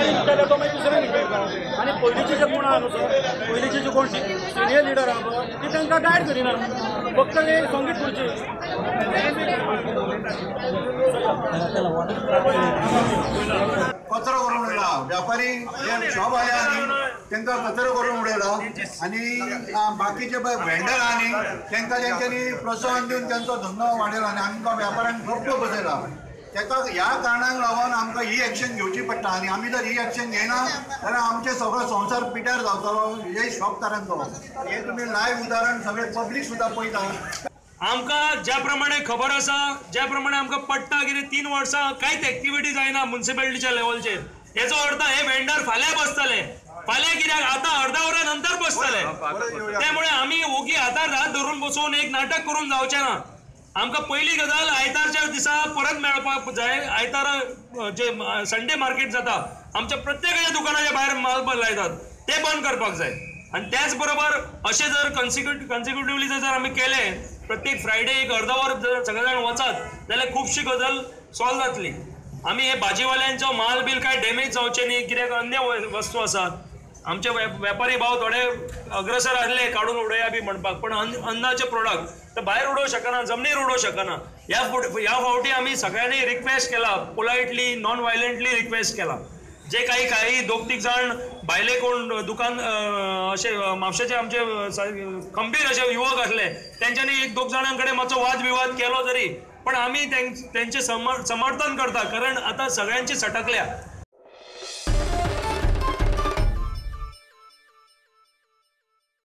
कितें विचारल्यार तो मागीर दुसऱ्यान विचारता. आनी पयलींचे जे कोण आहा न्हू सर, पयलींचे जे कोण सिनियर लिडर आहा पळय ती तांकां गायड करिना, फक्त एक संगीत खुर्ची. कचरो करून उडयला व्यापारी जे शॉपवाले आहा न्ही तांकां कचरो करून उडयला आनी बाकीचे पळय व्हेंडर आहा न्ही तांकां तेंच्यांनी प्रोत्साहन दिवन तांचो धंदो वाडयला आनी आमकां व्यापाऱ्यांक गप्प बसयला. ताका ह्या कारणाक लागून आमकां ही एक्शन घेवची पडटा आनी आमी जर ही एक्शन घेयना जाल्यार आमचे सगळो संवसार पिड्यार जावतलो हे शॉपकारांचो. हे तुमी लायव्ह उदाहरण सगळे पब्लीक सुद्दां पळयता. आमकां ज्या प्रमाणे खबर आसा, ज्या प्रमाणे आमकां पडटा कितें 3 वर्सां कांयच एक्टिविटी जायना म्युनिसिपालिटीच्या लेवलचेर, हेचो अर्थ हे वेंडर फाल्यां बसतले, फाल्यां कित्याक आतां अर्धा वरा नंतर बसतले. त्यामुळे आमी ओगी हातार हात धरून बसून एक नाटक करून जावचें ना. आमकां पयली गजाल आयतारच्या दिसा परत मेळपाक जाय. आयतारा जे संडे मार्केट जाता आमच्या प्रत्येकाच्या दुकानाच्या भायर माल लायतात ते बंद करपाक जाय. आनी त्याच बरोबर अशें जर कन्सिक्युटिवली जर आमी केलें प्रत्येक फ्रायडे एक अर्द वर जर सगळे जाण वचत जाल्यार खुबशी गजाल सॉल्व जातली. आमी हे भाजीवाल्यांचो माल बील काय डॅमेज जावचें न्ही, कित्याक अन्य वस्तू आसात. आमचे वेपारी भाव थोडे अग्रसर आसले काडून उडया बी म्हणपाक, पण अन्नाचे प्रोडक्ट तर भायर उडोवंक शकना, जमनीर उडोवंक शकना. ह्या फावटी आमी सगळ्यांनी रिक्वेस्ट केला, पोलायटली नॉन वायलंटली रिक्वेस्ट केला. जे काही काही 2-3 जाण भायले कोण दुकान अशे म्हापशेचे आमचे खंबीर अशे युवक आसले तेंच्यांनी 1-2 जाणां कडेन मातसो वाद विवाद केलो तरी, पण आमी तेंचें समर्थन करता, कारण आतां सगळ्यांची सटकल्या.